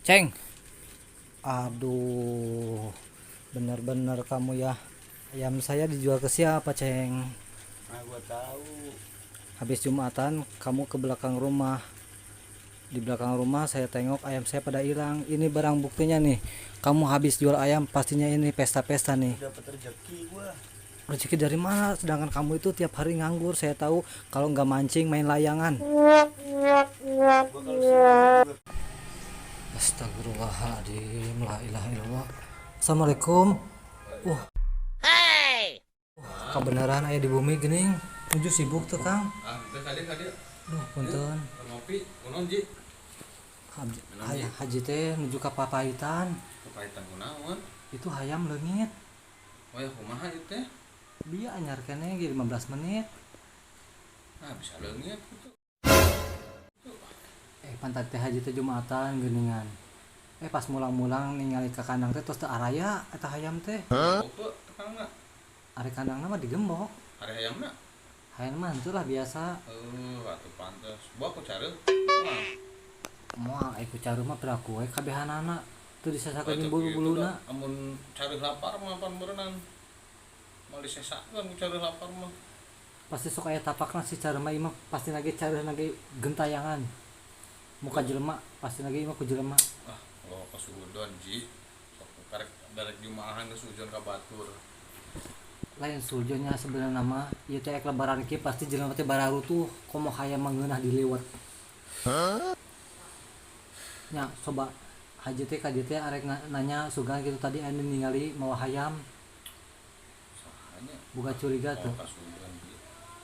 Ceng. Aduh, benar-benar kamu ya. Ayam saya dijual ke siapa, Ceng? Ah, gua tahu. Habis Jumatan, kamu ke belakang rumah. Di belakang rumah saya tengok ayam saya pada hilang. Ini barang buktinya nih. Kamu habis jual ayam, pastinya ini pesta-pesta nih. Dapat rezeki gua. Rezeki dari mana? Sedangkan kamu itu tiap hari nganggur. Saya tahu kalau nggak mancing main layangan. Gua kalau sibuk gua. Astagfirullahaladzim, la ilaha illallah. Assalamualaikum. Wah. Wah, kebenaran aya di bumi geuning. Nuju sibuk tuh, Kang. Ah, teh kali kali. Duh, punten. Ngopi, kunaon, Ji? Haji, haji teh nuju ka papahitan. Kepaitan kunaon? Itu hayam leungit. Oh ya, kumaha ieu teh? Bieu anyar keneh ge 15 menit. Nah, bisa leungit gitu. Eh, pan tadi teh haji teh Jumatan geuningan. Eh, pas mulang-mulang ningali ka kandang teh tos teu araya eta hayam teh. Opo tukangna? Ari kandangna mah digembok. Ari hayamna? Hayam mah henteu lah, biasa. Eh, atuh pantes. Bawa ku careuh. Wah, Moal ai ku careuh mah piraku we kabehanana. Teu disesakeun atuh bulu-buluna. kitu da. Amun careuh lapar mah pan berenang. Moal disesakeun ku careuh lapar mah. Pasti sok aya tapakna si careuh mah, ieu mah pasti lagi careuh lagi gentayangan. Muka jelema, pasti lagi ieu mah ku jelema. Ah, lo kasuudon, Ji. Sok karek darek jumaahan geus suudzon ka batur. Lain suudzonnya sebenarnya mah ieu teh ek lebaran kieu pasti jelema teh bararutuh komo hayam mangeunah diliwet. Nya coba haji teh ka dieu teh arek nanya sugan gitu tadi anu ningali mawa hayam. Sahanya. Buka curiga Oh, tuh. Kasuudon, Ji.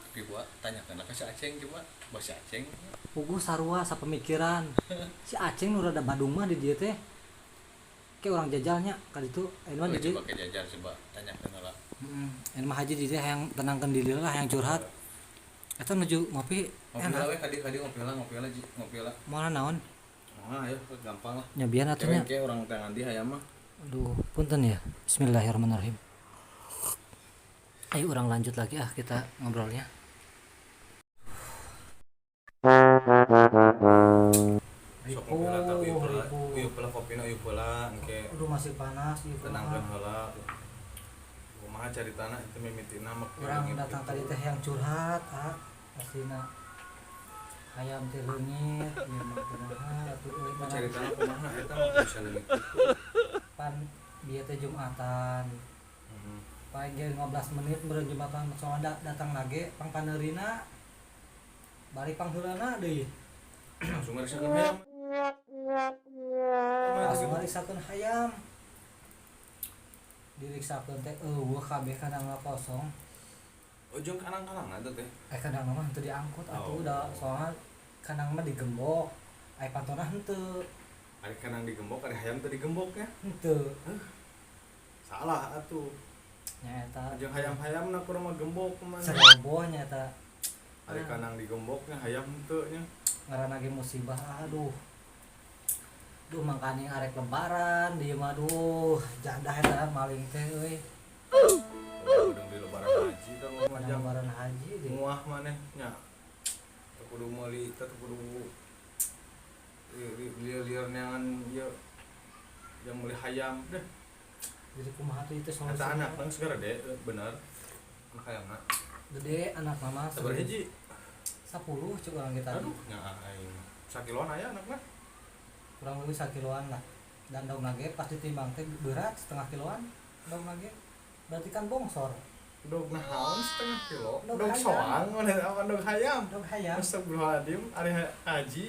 Tapi gua tanyakeun ka si Aceng coba. Bos si Aceng. Puguh sarua sapemikiran. Si Aceng nu rada Bandung mah di dieu teh. Kayak orang jajalnya kali itu anu mah Oh, di dieu. coba ke jajar, coba tanyakeun lah. Heeh. Anu mah haji di dieu hayang tenangkeun diri lah, hayang curhat. Eta nuju ngopi. Ngopi Enak. lah we, kadi kadi ngopi lah, ngopi lah, Ji, ngopi lah. Moal naon? Ah, ayo gampang lah. Nyobian atuh nya. Cewek ke orang tangan di hayam mah. Aduh, punten ya. Bismillahirrahmanirrahim. Ayo urang lanjut lagi ah kita ngobrolnya. Sok ngopi lah tapi Ripuh, heula. ripuh. Ieu heula kopina, ieu heula engke. Aduh, masih panas ieu. Tenangkeun heula. Kumaha caritana itu mimitina mah? Urang datang tadi teh yang curhat, ah, aslinya hayam teh leungit, ieu mah kumaha atuh euy mana. Caritana kumaha eta mah bisa leungit kitu? Pan bieu teh Jumatan. Heeh. Paling ge 15 menit meureun Jumatan, soalnya datang lagi pang paneurina balik pangheulana deui. Langsung ngarisakeun hayam. Langsung ngariksakeun hayam, diriksakeun teh euweuh kabeh, kandangna kosong. Ujung kandang-kandang eta teh. Eh, kandang mah henteu diangkut atuh. Oh. Udah, soalnya kandang mah digembok, ai pantona henteu. Ari kandang digembok, ari hayam teh digembok ya. Henteu. Salah atuh. Nyaeta. Jeung hayam-hayamna kurang mah gembok kumaha. Ceroboh nyaeta. Ari kandang digemboknya hayam henteu nya. Ngaranna ge musibah, aduh. Duh, mangkani arek lebaran dieu mah, duh, jadah eta maling teh euy. Udah di lebaran haji kan mah. Pada Jam lebaran haji deh. Muah maneh nya. Teu kudu meuli teh, teu kudu lieur-lieur neangan ieu yang meuli hayam deh. Jadi kumaha tuh itu solusi? Eta anak nang segera deh, bener. Anak hayamna. Gede anak mama. Sabaraha hiji? 10 cuk urang kita. Aduh, nya aing. Sakiloan aya anakna. Kurang lebih sakiloan lah, dan daun lagi pas ditimbang teh berat setengah kiloan daun lagi, berarti kan bongsor. Dog naon setengah kilo? Dog Dog hayam. soang mana apa dog hayam? Dog hayam. Astagfirullahaladzim, ari haji.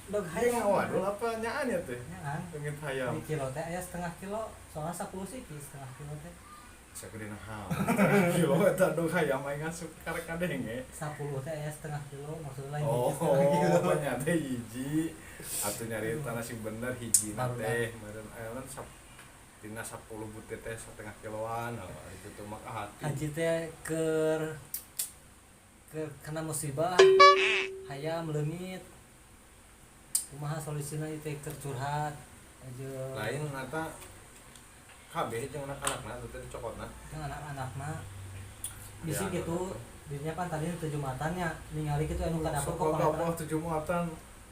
Dog Hayam hayam. waduh, apa nyaan ya teh? Nyaan. Leungit hayam. Di kilo teh aya setengah kilo, soalnya 10 siki setengah kilo teh. Sagede naon? Setengah kilo eta dog hayam aing asup karek kadenge. 10 teh aya setengah kilo, maksudnya lain Oh, hiji setengah kilo. banyak teh hiji. Atuh nyari tanah sing bener hiji Baru teh. Meureun aya sap tina 10 butir teh setengah kiloan. Oh, itu tuh mah hati. Haji teh keur keur kena musibah hayam leungit, kumaha solusina ieu teh, keur curhat aja. Lain eta kabeh jeung anak-anakna teh dicokotna. Jeung anak-anakna bisi Ya, gitu dirinya pan tadi teu Jumatannya ningali gitu anu ka dapur Sok kok. apa tuh Jumatan?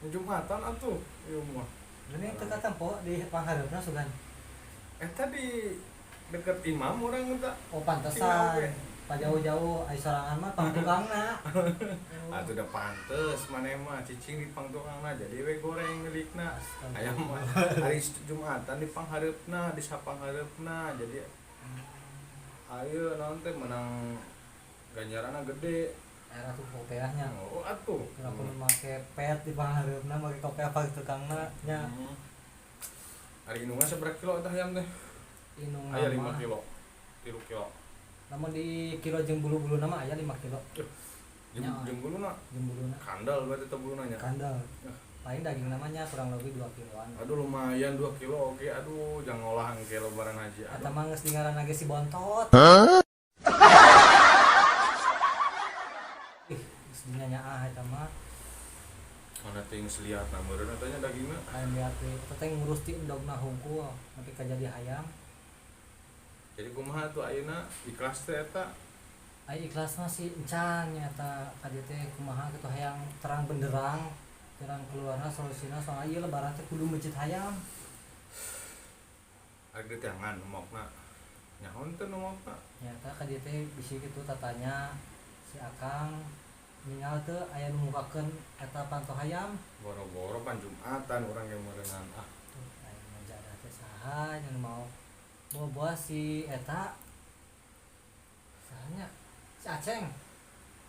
Jumatan atuh ieu mah. Ini teu katempo di panghareupna sugan. Eta di deket imam urang eta. Oh pantesan. Pa jauh-jauh ai sorangan mah pangtukangna. Atuh da pantes maneh mah cicing di pangtukangna jadi we goreng milikna. Ayam mah hari Jumatan di panghareupna, di sapanghareupna jadi ayo naon teh menang ganjaranna gede. Era tuh kopeahnya. Oh atuh. Kenapa nu make pet di panghareupna make kopeah pangtukangna nya. Ari indungna sabaraha kilo tah ayam teh? Indung Aya 5 kilo. 3 kilo. Namun di kilo jeung bulu-buluna mah aya 5 kilo. Jeung buluna. Jeung buluna. Kandal berarti teh buluna nya. Kandal. Paling daging namanya kurang lebih 2 kiloan. Aduh lumayan 2 kilo oke. Aduh jangan ngolah engke lebaran haji. Eta mah geus dingaranna ge si bontot. Ih, geus dinyanyaah eta mah. Mana teh geus liat na meureun eta nya dagingna. Lain liat teh, eta teh ngurus ti endogna hungkul nepi ka jadi hayam. Jadi kumaha tuh ayeuna ikhlas teh eta? Ai ikhlas mah sih encan nya eta ka dieu teh kumaha kitu hayang terang benderang, terang keluarna solusina soalna ieu lebaran teh kudu meuncit hayam. Ari diteangan mokna. Nyaho teh nu mokna. Nya eta ka dieu teh bisi kitu tatanya si Akang ningal teu aya nu mukakeun eta panto hayam. Boro-boro pan Jumatan urang ge meureunnan ah. Tuh aya majalah teh saha nya nu mau bawa si eta sahanya si Aceng.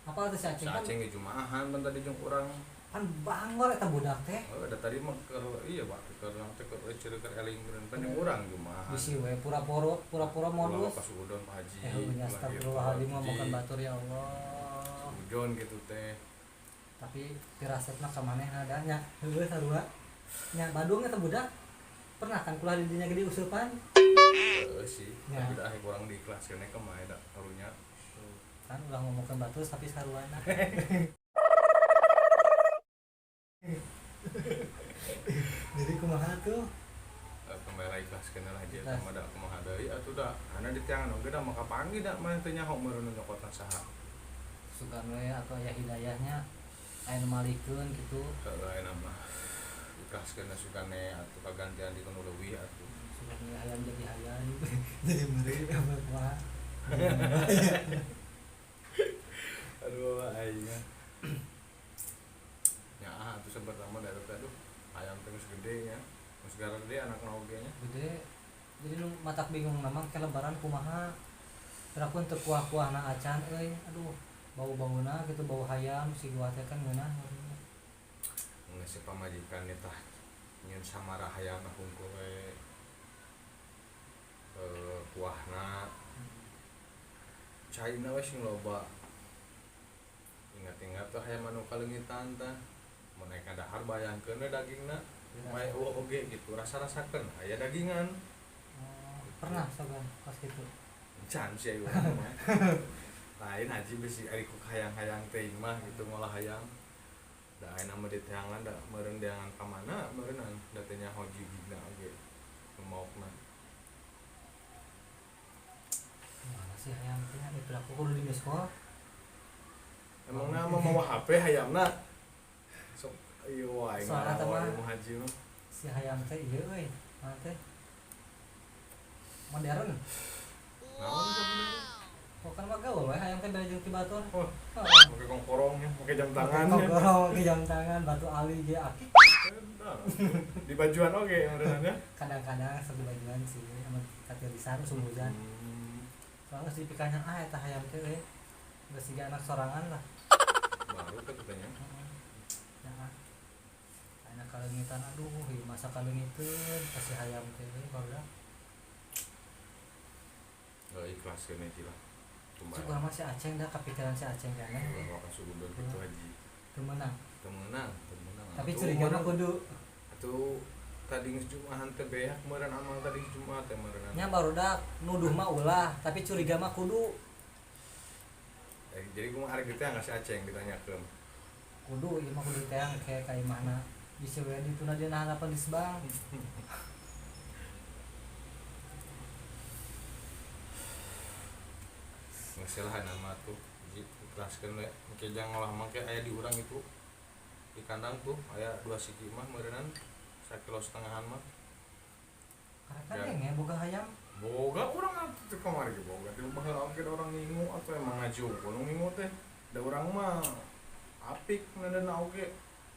Apa tuh si Aceng? Si Aceng di Jumaahan pan tadi jeung urang. Pan bangor eta budak teh. Oh, da tadi mah keur iya Pak, keur teh keur ceureuk keur eling pan jeung urang Jumaahan. Bisi we pura-pura pura-pura modus. Pas udon Pak Haji. Astagfirullahaladzim ngomongkeun batur ya Allah. Udon gitu teh. Tapi pirasatna ka manehna da nya heueuh sarua. Nya Badung eta budak. Pernah kan kulah di dinya gede usupan? Heeh sih, tapi dah kurang diikhlaskeun ka mah da karunya. Kan ulah ngomongkeun batur tapi saruana. Jadi kumaha tuh? Kembali ikhlaskeun lah aja eta mah da kumaha deui atuh da. Ana diteangan oge da maka panggih da mah teu nyaho meureun nyokotan saha. Sugan we atau aya hidayahnya aya nu malikeun kitu. Heeh aya mah. Ikhlaskeun sugane atuh kagantian di nu leuwih atuh. Sugan we hayam jadi hayam. Jadi meuri apa kumaha. Aduh aing. Ya atuh pertama da eta aduh ayam teh geus gede nya. Geus gede anakna oge nya. Gede. Jadi nu matak bingung memang ke lebaran kumaha. Terakun teu kuah-kuahna acan euy. Aduh bau-bauna gitu bau hayam si gua teh kan ngeunah. Ngeus si pamajikan tah nyeun samara hayamna hungkul we. Kuahna. Caina we sing loba. Ingat-ingat tuh hayam anu kaleungitan tah. Mun naik dahar bayangkeun we dagingna. Mae eueuh oge gitu rasa-rasakeun aya dagingan. Oh, pernah sogan pas gitu. Can sih urang mah. Lain haji bisi ari ku hayang-hayang teh mah gitu ngolah hayam. Da ayeuna mah diteangan da meureun deangan ka mana meureunnan da teh nyaho jigigna oge nu maokna. Mana sih hayam teh anu pelaku kudu di miskol. Emangna mah mawa HP hayamna? Sok ieu wae soalna teh mah haji mah. Si hayam teh ieu euy, mana teh? Modern. Naon sebenarnya? Bukan mah gaul we hayam teh beda jeung ti batur. Oh, make kongkorong nya, make jam tangan. Kongkorong, make jam tangan, batu ali ge akik. Di bajuan oge meureunna nya. Kadang-kadang sok di bajuan sih, sama katilisan usum hujan. Soalnya geus dipikanya ah eta hayam teh euy. Geus siga anak sorangan lah. Baru teh katanya. Nah, anak kaleungitan aduh ieu masa kaleungiteun kasih hayam teh euy barudak. Heuh ikhlaskeun aja lah. Syukur mah si Aceng dah kepikiran si Aceng kan. Ulah kasugudon kitu haji. Teu meunang. Teu meunang, teu meunang. Tapi curiga mah kudu. Atuh tadi geus Jumahan teh beak meureun amal tadi geus Jumat teh meureun. Nya barudak nuduh mah ulah, tapi curiga mah kudu. Jadi kumaha arek diteh si Aceng ditanyakeun. Kudu ieu mah kudu teang kayak ka imahna. Bisa we dituna dina harapan di sebang. Geus lah nama tuh ikhlaskeun we. Engke jang ngolah mah ke aya di urang itu. Di kandang tuh aya 2 siki mah meureunnan Sakilo setengahan mah. Karek ya boga hayam. Boga urang atuh teh kamari ge boga teh baheula oge orang ngingu atau emang ngaji unggul nu ngingu teh. Da urang mah apik nadana oge.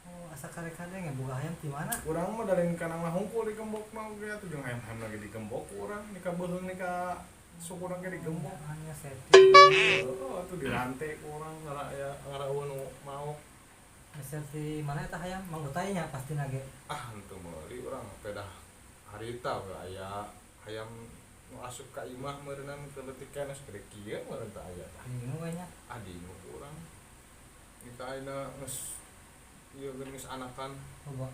Oh, asa karek kadeng ya boga hayam di mana? Urang mah dari kanang lah hungkul digembokna oge atuh jeung hayam-hayam lagi digembok ku urang ni ka beuheung ni ka suku urang ge digembok. Hanya setting. Oh, atuh dirantai ku urang ngara aya ngara nu mau. Seperti mana eta hayam? Mang Utay nya pasti nage. Ah, henteu meuli urang pedah harita we aya hayam nu asup ka imah meureunnan keur leutik keneh sagede kieu meureun teh aya tah. Bingung we nya. Ah, diingu ku urang. Kita ayeuna geus ieu geus anakan. Loba.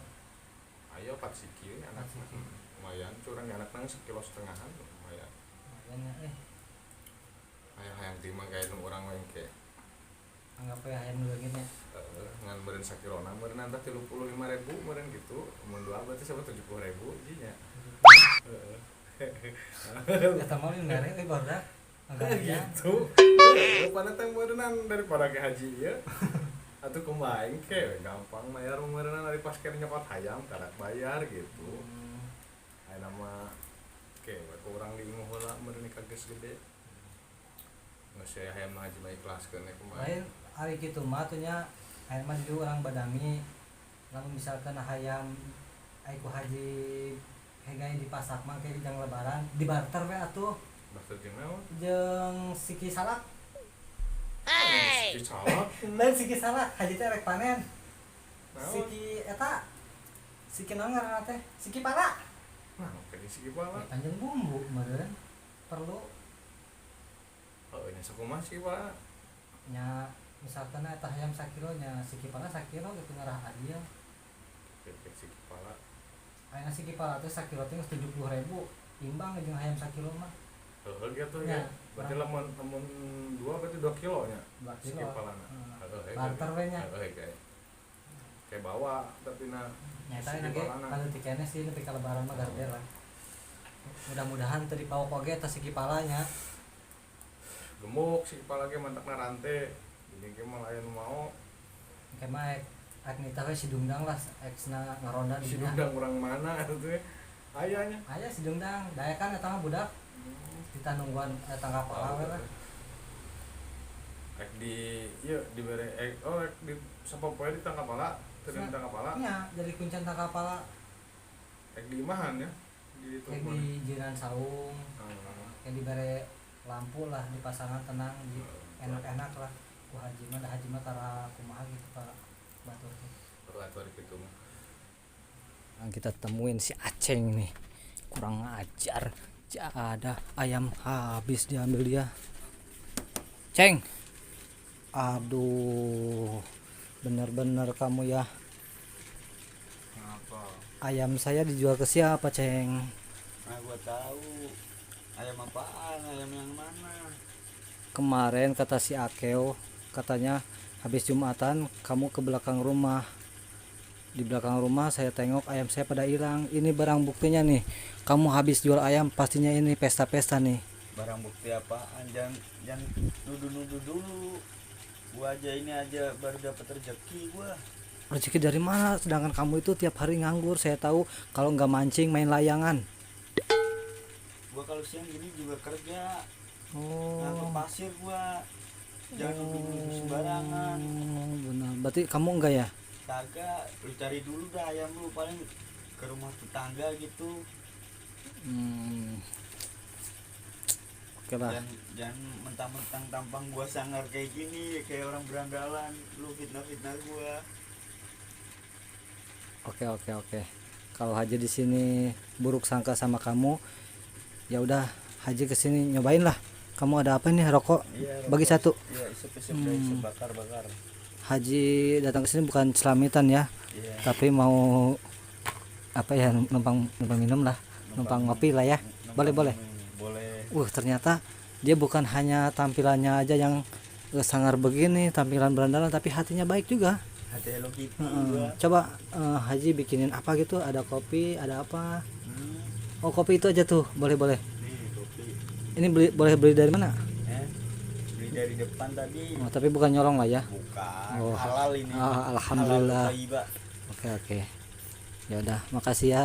Aya 4 siki anak. Empat siki. Lumayan curang anakna sekilo setengahan lumayan. Lumayan ya eh. Hayang-hayang ti mah gae nu urang we engke. Anggap we hayam nu leungit nya. Heeh, ngan meureun sakilona meureun tah 35.000 meureun gitu. Mun dua berarti sama 70.000 jinya. Heeh. Eta mah lain mere euy barudak. Agak Gitu. Heeh, teh meureunan daripada ke haji ieu. Atuh kumaha engke gampang bayar meureunan ari pas kene nyokot hayam karak bayar gitu. Ayeuna mah ke we ku urang diingu heula meureun ka geus gede. Geus aya hayam haji mah ikhlaskeun we kumaha. Lain ari kitu mah atuh nya hayam mah di urang badami. Lamun misalkan hayam ai ku haji hegai di pasak mah ke jang lebaran dibarter we atuh Barter jeung naon? jeung siki salak. Hey. Siki salak. Lain siki salak haji teh rek panen. Naon? Siki eta siki naon ngaranna teh? Siki pala. Nah, oke di siki pala. Ya, tanjung bumbu meureun perlu Oh, ini sakumaha siki pala? nya misalkan eta hayam sakilo nya siki pala sakilo gitu ngarah adil. Oke, oke, siki pala. Ayeuna siki pala teh sakilo teh geus 70.000 imbang jeung hayam sakilo mah. Heeh gitu Ya, ya. Berarti lamun lamun dua berarti 2 kilo nya. 2 kilo. Siki palana. Heeh. Heeh. Barter we nya. Heeh, kayak kayak bawa tapi na Nya eta siki ge palana. kalau keneh sih nepi ka lebaran mah garder lah. Mudah-mudahan teu dipaok oge eta siki palanya. Gemuk siki pala ge mantakna rante. Jadi ge mah aya nu mau. Engke mah ek nitah we si Dungdang lah eksna ngaronda di Si dinya. Dungdang urang mana atuh teh? Aya nya. Aya si Dungdang, daya kan eta mah budak ditanungguan eta kapala we lah. Ek di ieu dibere ek oh ek di sapopoe di tangkapala, teu di tangkapala. Nya jadi kuncen tangkapala. Ek di imahan ya. Di itu. Kayak di jiran saung, kayak dibere lampu lah di pasangan tenang di enak-enak lah. Ku haji mah da haji mah tara kumaha gitu Pak batur teh. Atuh kitu mah. Kita temuin si Aceng nih. Kurang ajar. Ada ayam habis diambil dia. Ceng. Aduh. Bener-bener kamu ya. Kenapa? Ayam saya dijual ke siapa, Ceng? Nah, gua tahu. Ayam apaan? Ayam yang mana? Kemarin kata si Akeo, katanya habis Jumatan kamu ke belakang rumah. Di belakang rumah saya tengok ayam saya pada hilang. Ini barang buktinya nih. Kamu habis jual ayam pastinya ini pesta-pesta nih. Barang bukti apaan? Jangan jangan nuduh-nuduh dulu. Gua aja ini aja baru dapat rezeki gua. Rezeki dari mana? Sedangkan kamu itu tiap hari nganggur. Saya tahu kalau nggak mancing main layangan. Gua kalau siang gini juga kerja. Ngangkut Oh. pasir gua. Jangan nuduh-nuduh sembarangan. Oh, benar. Berarti kamu enggak ya? Kagak, lu cari dulu dah ayam lu paling ke rumah tetangga gitu. Oke lah. Jangan jangan mentang-mentang tampang gua sangar kayak gini, kayak orang berandalan, lu fitnah-fitnah gua. Oke. Kalau Haji di sini buruk sangka sama kamu, ya udah Haji kesini nyobain lah. Kamu ada apa nih rokok? Iya, Bagi rokok. satu. Iya, isep-isep dah, isep bakar-bakar. Haji datang ke sini bukan selamitan ya, Iya. tapi mau apa ya, numpang numpang minum lah, numpang ngopi lah ya. Numpang Boleh, boleh. minum. Boleh. Ternyata dia bukan hanya tampilannya aja yang sangar begini, tampilan berandalan, tapi hatinya baik juga. Hati Hello Kitty gua. Coba Haji bikinin apa gitu, ada kopi, ada apa? Oh, kopi itu aja tuh, boleh boleh. Nih, kopi. Ini beli, boleh beli dari mana? Beli dari depan tadi. Oh, tapi bukan nyolong lah ya. Bukan, Oh. halal ini. Ah, alhamdulillah. Halal thayyibah. Oke, oke. Ya udah, makasih ya.